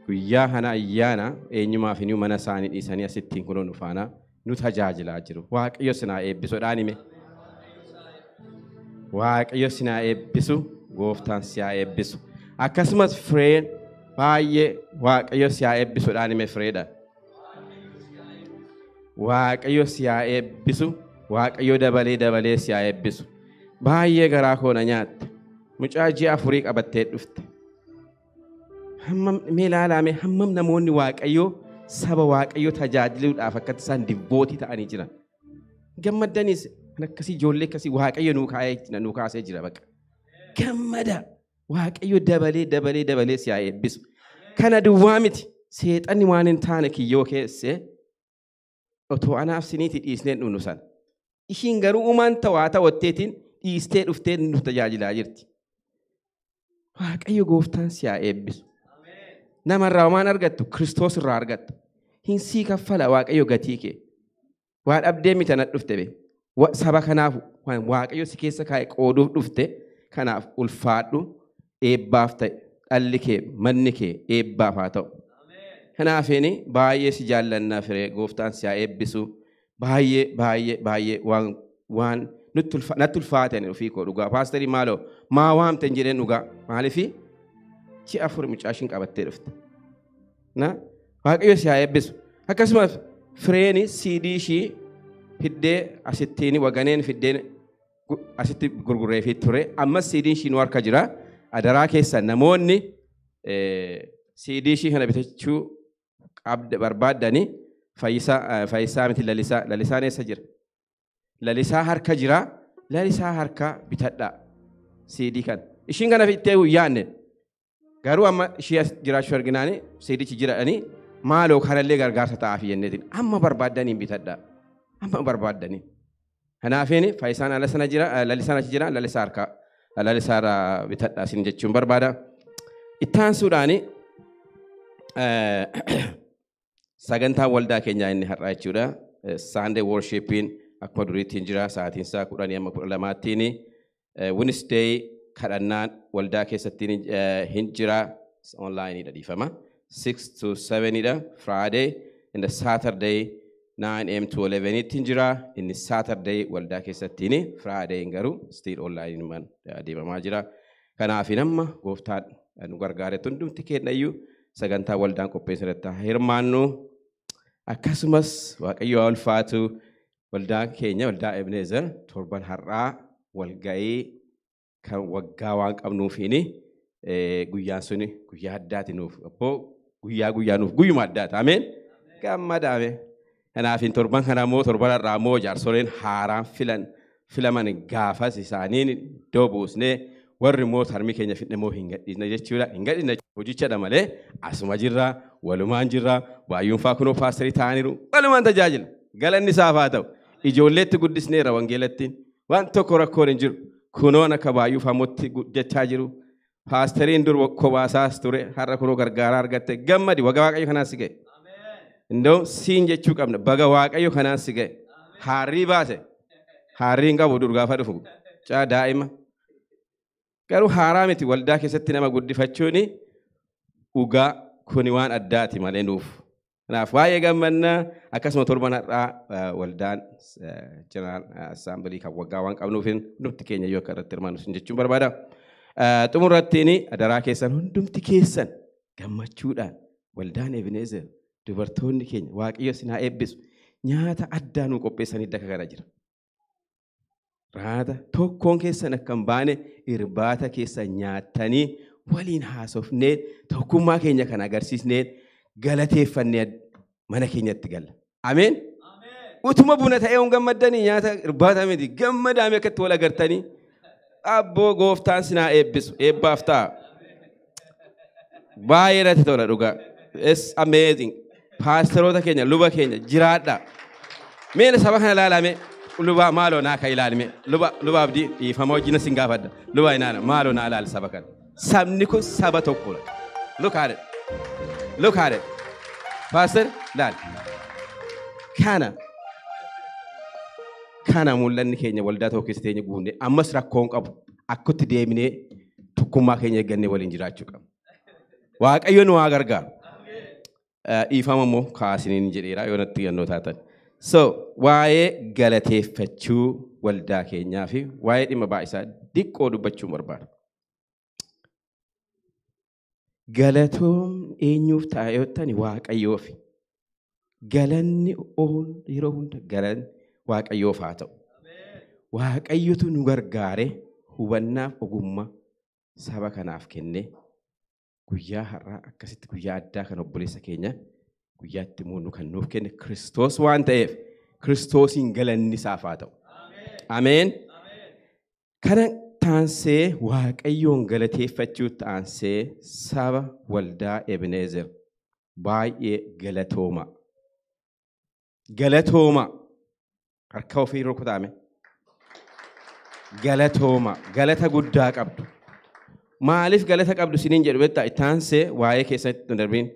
Guyyaa kana ayyaana eenyumaaf iyyuu mana isaanii dhiisanii asittiin kunoo nu faana nu tajaajilaa jiru. Waaqayyo sinaa eebbisu dhaan hime. Waaqayyo sinaa eebbisu, gooftaan siyaa eebbisu. Akkasumas fireen baay'ee Waaqayyo siyaa eebbisu dhaan hime fireedha. Waaqayyo siyaa eebbisu, Waaqayyo dabalee dabalee siyaa eebbisu. Baay'ee garaa koo na nyaatte. Mucaa ji'a 4 qabattee dhufte. Hammam mee ilaalame hammam namoonni Waaqayyoo saba Waaqayyoo tajaajiluudhaaf akkatti isaan divootii ta'anii jiran. Gammaddaniis kan akkasii ijoollee akkasii Waaqayyo nuu kaasee jira baqa. Gammada Waaqayyo dabalee dabalee dabalee siyaa eebbisu. Kana duwwaa miti seexanni waan hin taane kiyyoo keessee otoo anaaf siniitii dhiisnee dhufnu sana. Ishiin garuu uumaan ta'u haa ta'utteetiin dhiistee dhuftee nu tajaajilaa jirti. Waaqayyo gooftaan siyaa eebbisu. Namarraa waan argattu Kiristoos irraa argatta. Hin sii kaffala Waaqayyo gatii kee. Waa dhabdee miti na dhufte be. Saba kanaaf waan Waaqayyo si keessa kaa'e qooduuf dhufte kanaaf ulfaadhu eebbaaf ta'e dhalli kee manni kee eebbaaf haa ta'u. Kanaafini baay'ee si jaallannaa firee gooftaan si haa eebbisu. Baay'ee baay'ee baay'ee waan natti ulfaatan ofii koo dhugaa. Paasterii maaloo maa waamte hin jedheen dhugaa. Maaliifi ji'a 4 mucaa ishiin qabattee dhufte. Na Waaqayyo si haa eebbisu. Akkasumas fireeni CD ishii fiddee asittiin waganeen fiddeen asitti gurgurreefii ture. Ammas CD ishii nu harka jira. Adaraa keessa namoonni CD ishii kana bitachuu barbaaddanii Fayyisaa miti Lalisaa. Lalisaan eessa jira? Lalisaa harka jira. Lalisaa harka bitadhaa CD kana. Ishiin kana fittee guyyaanne garuu amma ishii as jiraachuu arginaani CDchi jiraanii maaloo kanallee gargaarsa ta'aaf jenneetiin amma barbaaddaniin bitadhaa. Amma barbaaddanii. Kanaafini Fayyisaan ala sana jira, Lalisaan achi jira, Lalisaa harka Lalisaa irraa bitadhaa isin jechuun barbaada. Ittaansuudhaani sagantaan waldaa keenyaa inni har'aa jechuudha. Sunday worshipiin akkuma duriitti jira sa'aatiin isaa 10 amma 12tti. Wednesday kadhannaan waldaa keessatti hin jira online dha dhiifama. 6 to 7 dha Friday and the Saturday 9 am to 11 tti jira. Inni Saturday waldaa keessatti Friday garuu still online man adeemamaa jira. Kanaaf amma gooftaan nu gargaaretti hundumti keenyayyuu sagantaa waldaan qopheessu irratti hirmaannu. Akkasumas Waaqayyo haa ulfaatu waldaan keenya waldaa Ebenezer torban har'aa walga'ii kan waggaa waan qabnuufiini guyyaan suni guyyaa addaati nuuf abboo guyyaa guyyaa nuuf guyyuma addaati. Ameen. Gammadaame. Kanaaf torban kana immoo torban har'aa immoo jaarsoleen haaraan filaman gaafas isaaniin iddoo buusnee warri immoo tarmii keenya fidne immoo hin gadhiisne jechuudha. Hin gadhiisne hojichadha malee asuma jirra, walumaan jirra, baay'uun faa kunoo paasterii ta'aniiru walumaan tajaajila. Galanni isaaf haa ta'u. Ijoolleetti guddisneera wangeelatti. Waan tokko rakkoon hin jiru. Kunoon akka baay'uu faamotti guddachaa jiru. Paasteriin dur kobaasaas ture har'a kunoo gargaaraa argatte gammadi waga Waaqayyo kanaan si ga'e. Indoo siin jechuu qabna baga Waaqayyo kanaan si ga'e. Haarrii baase. Haarrii hin qabu dur gaafa dhufu. Caa daa'ima. Garuu haaraa miti waldaa keessatti nama guddifachuun dhugaa kuni waan addaati malee nuuf. Kanaaf baay'ee gammannaa akkasuma torban har'aa waldaan General Assembly kan waggaa waan qabnuuf hundumti keenya iyyuu akka irratti hirmaannu sin jechuun barbaada. Xumurrattiin adaraa keessan hundumti keessan gammachuudhaan waldaan Ebenezer dubartoonni keenya Waaqayyo isin haa eebbisu nyaata addaa nuu qopheessanii daka kana jira. Raata tokkoon keessan akka hin baane irbaata keessan nyaattanii waliin haasofnee tokkummaa keenya kan agarsiisnee galateeffannee mana keenyatti galla. Ameen. Utuma buna ta'ee hin gammaddanii nyaata irbaata miti gammadaame akkatti wal agartanii abboo gooftaan sinaa eebbisu eebbaaf ta'a. Baay'ee irratti tola dhugaa. It's amazing. Paasteroota keenya luba keenya jiraadha. Mee saba kana ilaalame luba maaloo naa ka ilaalime luba luba abdii dhiifama wajjin sin gaafadha. Luba inaana maaloo naa ilaali saba kana. Sabni kun saba tokkodha. Look at it. Look at it. Pastor, laal. Kana mul'anni keenya waldaa tokko keessa teenye guunne ammas rakkoon qabu akkatti deemnee tokkummaa keenya eeggannee waliin jiraachuu qabna. Waaqayyo nu haa gargaaru. Dhiifama immoo kaasiniin jedheera yoo natti yannoo taatan. So waa'ee galateeffachuu waldaa keenyaa fi waa'ee dhimma baay'isaa diqqoo dubbachuun barbaada. Galatoon eenyuuf ta'a yoo ta'an Waaqayyoof. Galanni yeroo hunda galanni Waaqayyoof haa ta'u. Waaqayyotu nu gargaare hubannaaf ogummaa saba kanaaf kenne guyyaa har'aa akkasitti guyyaa addaa kan obboleessa keenya guyyaatti muunnu kan nuuf kenne Kiristoos waan ta'eef Kiristoosiin galanni isaaf haa ta'u. Ameen. Kana taansee Waaqayyoon galateeffachuu taansee saba waldaa Ebenezer baay'ee galatooma. Galatooma. Harka ofii rukutaame. Galatooma. Galata guddaa qabdu. Maaliif galata qabdu isiniin jedhu beektaa? Taansee waa'ee keessatti nu darbiin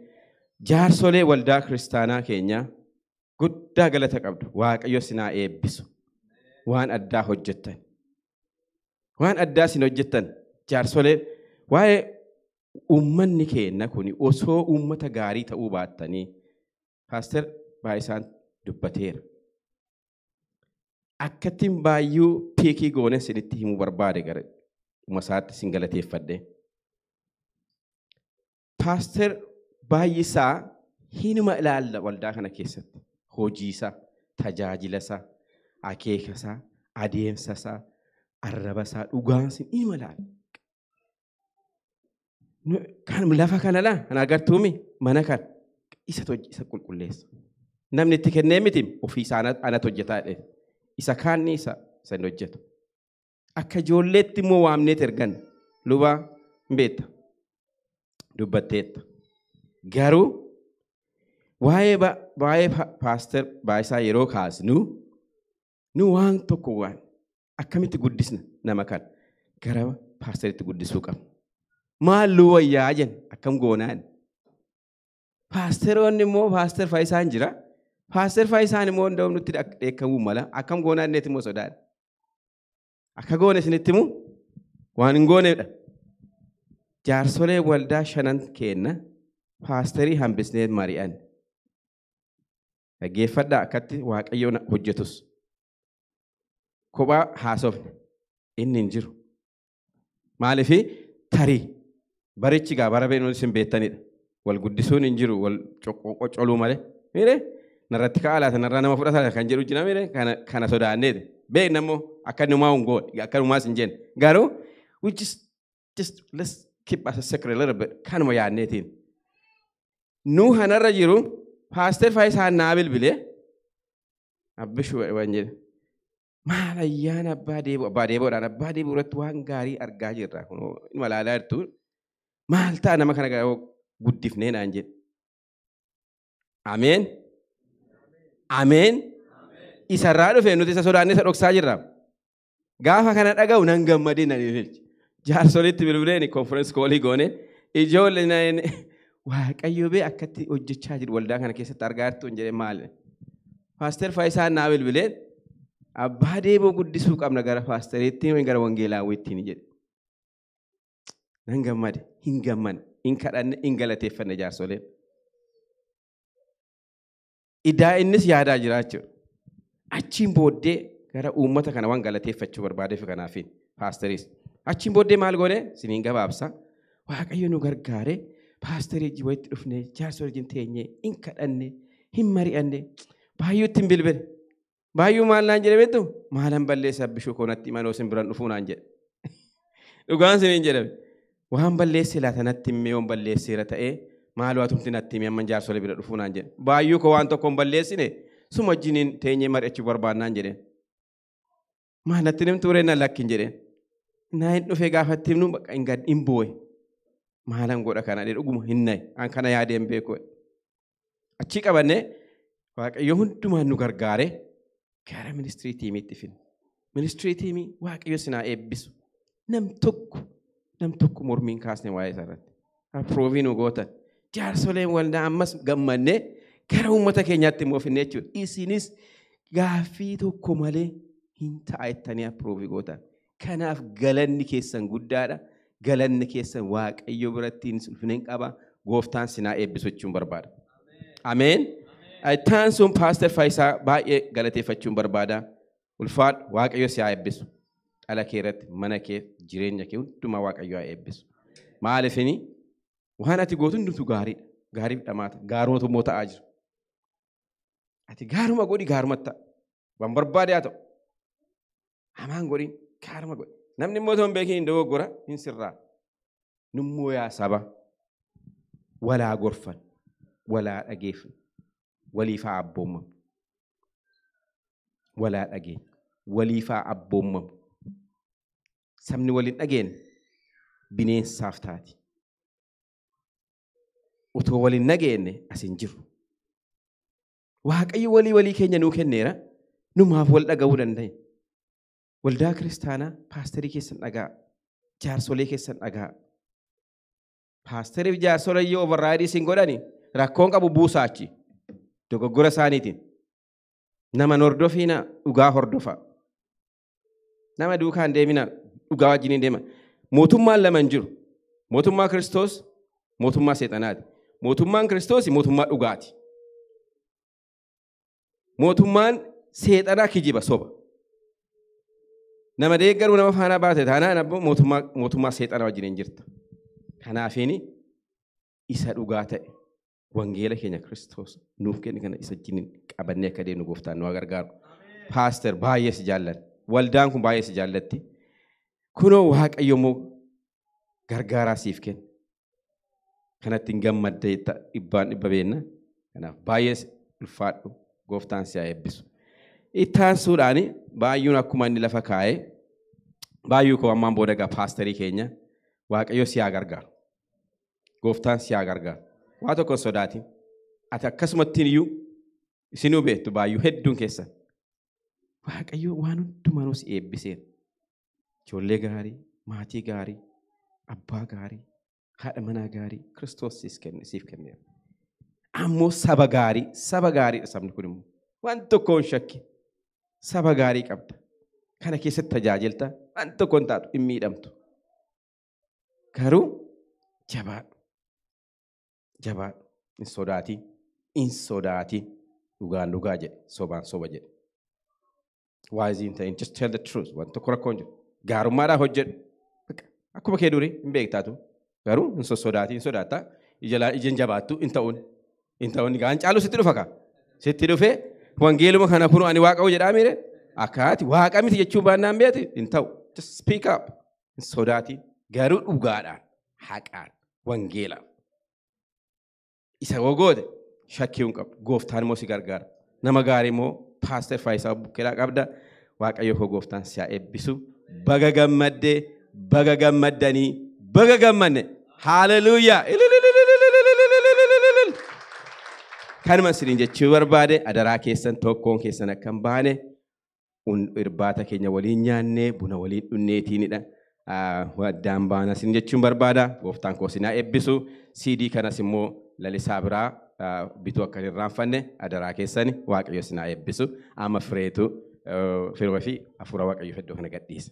jaarsolee waldaa kiristaanaa keenyaa guddaa galata qabdu. Waaqayyo isin haa eebbisu. Waan addaa hojjettan. Waan addaa isin hojjettan jaarsolee waa'ee uummanni keenya kun osoo uummata gaarii ta'uu baattanii paaster Baay'isaan dubbateera. Akkattiin baay'uu piikii goone isinitti himuu barbaade gara dhuma isaatti isin galateeffadhe. Paaster Baay'isaa hinuma ilaalla waldaa kana keessatti hojii isaa, tajaajila isaa, akeeka isaa, adeemsa isaa, arraba isaa dhugaansi inuma ilaalla. Kan lafa kana laa kan agartuumi mana kana isa qulqulleessa. Namni itti kennee miti ofii isaa anatu hojjetaa jedhe. Isa kaanni isa hin hojjetu. Akka ijoolleetti immoo waamneet ergan luba hin beekta. Dubbatteetta. Garuu waa'ee paaster Baay'isaa yeroo kaasnu nu waan tokko waan akkamitti guddisna nama kana gara paasteritti guddisuu qabna. Maal lu wayyaa jenna akkam goonaan. Paasteroonni immoo paaster Faayisaan jira. Paaster Faayisaan immoo hunda'uun nutti dheekkamuu mala akkam goonaan inneeti immoo sodaadha. Akka goone isinitti himu waan hin goonedha. Jaarsolee waldaa shanan kenna paasterii hambisnee mari'an. Dhaggeeffadhaa akkatti Waaqayyoon hojjetus. Kophaa haasofne inni hin jiru. Maaliif tarii barichi gaa bara beeknu isin beektanidha. Wal guddisuun hin jiru wal qoccoluu malee. Miire narratti ka'a laata narraa nama fudhata kan jedhu jira miire kana sodaanneeti. Beekna immoo akka numaa hin goone akka numaas hin jenne. Garuu we just let's keep us a secret a little bit kanuma yaadneetiin. Nu hanarra jiru paaster Faayisaan naa bilbilee abbishuu waan jedhe. Maal ayyaana abbaa deeboo abbaa deeboodhaan abbaa deeboo irratti waan gaarii argaa jirra. Kunoo inuma ilaalaa jirtu. Maal ta'a nama kana guddifnee naan jedhe. Ameen. Ameen. Isarraa dhufe nuti isa sodaannee isa dhoksaa jirra. Gaafa kana dhaga'u nan gammadee nan ililche. Jaarsolitti bilbileen konferensi koolii goone ijoollee naan Waaqayyo bee akkatti hojjechaa jiru waldaa kana keessatti argaa jirtu hin jedhe maal. Paaster Faayisaan naa bilbileen abbaa deeboo guddisuu qabna gara paasteriitti gara wangeelaawwiitti ni jedhe. Nan gammade, hin gammanne, hin kadhanne, hin galateeffanne jaarsoleen. Idaa innis yaadaa jira jechuudha. Achiin booddee gara uummata kana waan galateeffachuu barbaadeef kanaafiin paasteriis. Achiin booddee maal goone siniin gabaabsa. Waaqayyo nu gargaare paasterii wajjin walitti dhufne jaarsolee wajjin teenyee hin kadhanne hin mari'anne baay'ootti hin bilbile. Baay'oo maal naan jedhe beektu maalan balleessa abbishuu koo natti himanoo sin biran dhufuu naan jedhe. Dhugaan siniin jedhame. Waan balleesse laata natti himee yoon balleesseera ta'ee maal waatumti natti himee amman jaarsolee bira dhufuu naan jedhe. Baay'oo koo waan tokko hin balleessine suma wajjiniin teenyee mari'achuu barbaannaan jedheen. Maal natti himtuu ree nan lakkin jedheen. Naa hin dhufee gaafatti himnu bakka hin gad hin boo'e. Maalan godha kana dhuguma hin naye an kana yaadee hin beeku. Achii qabannee Waaqayyo hundumaan nu gargaare gara ministirii tiimiitti finne. Ministirii tiimii Waaqayyo sinaa eebbisu. Nam tokko mormiin kaasne waa'ee isaa irratti. Approovii nu gootan. Jaarsoleen waldaa ammas gammannee gara uummata keenyaatti immoo finne jechuudha. Isinis gaaffii tokko malee hin ta'a jettanii approovii gootan. Kanaaf galanni keessan guddaadha. Galanni keessan Waaqayyo biratti ulfina hin qaba. Gooftaan sinaa eebbisu jechuun barbaada. Ameen. Ittaan sun Paaster Faayisaa baay'ee galateeffachuun barbaada. Ulfaadhu Waaqayyo si haa eebbisu. Dhala kee irratti, mana kee, jireenya kee hundumaa Waaqayyo haa eebbisu. Maaliifini waan ati gootu hundumtu gaariidha. Gaariif dhamaata. Gaarumatu immoo ta'aa jiru. Ati gaaruma godhi gaarumatti ta'a. Waan barbaade haa ta'u. Hamaan godhin gaaruma godhi. Namni immoo otoo hin beekin hin dogoggora hin sirraa. Nummoo yaa saba walaa gorfan, walaa dhageeffan, waliif haa abboommamu. Walaa dhageenya, waliif haa abboommamu. Sabni waliin dhageenye bineensaaf taati. Otoo waliin dhageenye as hin jiru. Waaqayyo walii walii keenya nuu kenneera. Numaaf wal dhaga'uu danda'e. Waldaa kiristaanaa paasterii keessan dhagaa, jaarsolee keessan dhagaa. Paasteriif jaarsolee yoo override isin godhani rakkoon qabu buusaa achi. Dogoggora isaaniitiin. Nama hordofiina dhugaa hordofa. Nama duukaa hin deemina dhugaa wajjin hin deema. Mootummaan lama hin jiru. Mootummaa Kiristoos, mootummaa Seexanaati. Mootummaan Kiristoos mootummaa dhugaati. Mootummaan Seexanaa kijiba soba. Nama deeggaruu nama faana baate taanaan abboo mootummaa Seexanaa wajjin hin jirta. Kanaafiini isa dhugaa ta'e wangeela keenya Kiristoos nuuf kenne kana isa wajjin qabannee akka deemnu gooftaan nu haa gargaaru. Paaster baay'ee si jaalladha. Waldaan kun baay'ee si jaallatti. Kunoo Waaqayyo immoo gargaaraa siif kenna. Kanatti hin gammadde dhibbaan dhibba beenna. Kanaaf baay'ee ulfaadhu gooftaan si haa eebbisu. Ittaansuudhaan baay'uun akkuma inni lafa kaa'ee baay'uu koo ammaan booda egaa paasterii keenya Waaqayyo si haa gargaaru. Gooftaan si haa gargaaru. Waa tokko hin sodaatin. Ati akkasumattiin iyyuu isinuu beektu baay'uu hedduun keessan. Waaqayyo waan hundumaanuu si eebbiseera. Ijoollee gaarii, maatii gaarii, abbaa gaarii, haadha manaa gaarii Kiristoos siif kenneera. Ammoo saba gaarii, saba gaariidha sabni kun immoo. Waan tokko hin shakki. Saba gaarii qabda. Kana keessatti tajaajilta. Waan tokko hin taatu, hin miidhamtu. Garuu jabaadhu. Jabaadhu. Hin sodaatin. Hin sodaatin. Dhugaan dhugaa jedhe. Sobaan soba jedhe. Waayizii hin ta'in. Just tell the truth. Waan tokko rakkoo hin jiru. Gaarummaadhaan hojjedhu. Akkuma kee durii hin beektaatu. Garuu hin sossodaatin. Hin sodaattaa. Ijaan jabaattu hin ta'uun. Hin ta'uun gaan caalu sitti dhufa kaa. Sitti dhufee wangeeluma kana kunoo ani waaqa jedhaa miire akkaati waaqa miti jechuu baannaan beeti hin ta'u. Just speak up. Hin sodaatin. Garuu dhugaadhaan haqaan wangeelaaf. Isa goote shakkii hin qabdu. Gooftaan immoo si gargaara. Nama gaarii immoo Paaster Faayisaa Bukkeelaa qabda. Waaqayyo koo gooftaan si haa eebbisu. Baga gammaddee, baga gammaddanii, baga gammanne. Haaleluyyaa! Kanuma isiniin jechuu barbaade adaraa keessan tokkoon keessan akka hin baane irbaata keenya waliin nyaannee buna waliin dhunneetiinidha. Waddaan baana isin jechuun barbaada. Gooftaan koo isin haa eebbisu. CD kanas immoo lalisaa biraa bituu akka hin irraanfanne adaraa keessani Waaqayyo isin haa eebbisu. Amma fireetu firoo fi hafuura Waaqayyo iddoo kana gadhiisa.